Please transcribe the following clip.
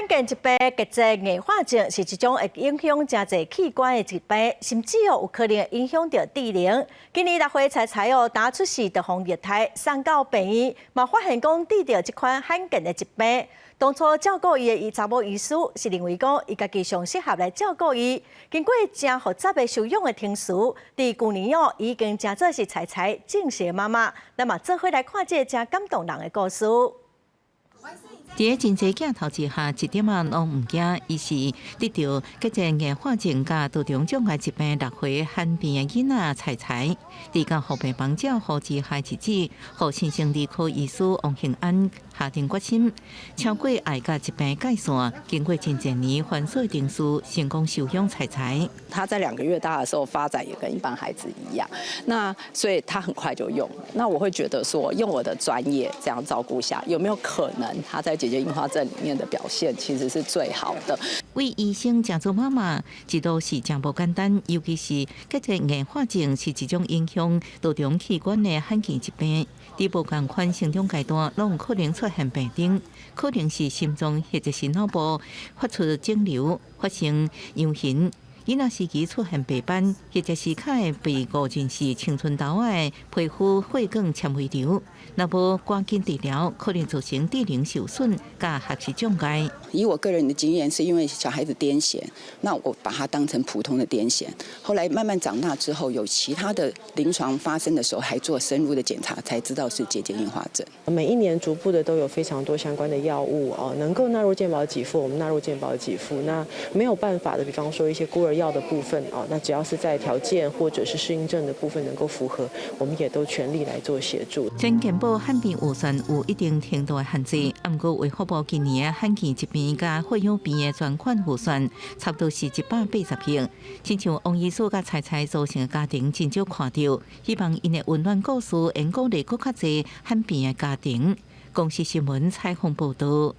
罕見疾病結節硬化症是一種會影響誠濟器官的疾病，甚至哦有可能會影響著智能。今年6歲彩彩哦，打出世就予虐待送到病院，嘛發現講得著這款罕見的疾病。當初照顧伊的伊查某醫師是認為講伊家己上適合來照顧伊。經過誠複雜的收養的程序，佇舊年哦已經成做是彩彩正式的媽媽。咱嘛做伙來看這個誠感動人的故事。佇咧真濟鏡頭之下，一點仔攏毋驚，伊是得著結節硬化症佮多重障礙疾病6歲罕病的囡仔彩彩，佇監護病房照顧之下日子，予新生兒科醫師王興安下定決心，超過愛佮疾病界線，經過真濟年繁瑣程序，成功收養彩彩。他在2個月大的時候發展也跟一般孩子一樣，那所以他很快就用。那我會覺得說，用我的專業這樣照顧下，有沒有可能他在結節硬化症裡面的表現其實是最好的。為醫生成做媽媽，這都是誠無簡單，尤其是結節硬化症是一種影響多重器官的罕見疾病，佇無仝款成長階段，攏有可能出現病徵，可能是心臟或者是腦部發出腫瘤，發生瘢痕。囡仔時期出現白斑，或者是較會被誤認是青春痘的皮膚血管纖維瘤。若無趕緊治療，可能造成智能受損佮學習障礙。以我個人的經驗，是因為小孩子癲癇，那我把它當成普通的癲癇。後來慢慢長大之後，有其他的臨床發生的時候，還做深入的檢查，才知道是結節硬化症。每一年逐步的都有非常多相關的藥物哦，能夠納入健保給付，我們納入健保給付。那沒有辦法的，比方說一些孤兒藥的部分哦，那只要是在條件或者是適應症的部分能夠符合，我們也都全力來做協助。全健保罕病預算有一定程度的限制，毋過衛福部今年的罕見疾病佮血友病的專款預算，差不多是180億。親像王醫師佮彩彩組成的家庭，真少看著，希望𪜶的溫暖故事，會鼓勵閣較濟罕病的家庭。公視新聞採訪報導。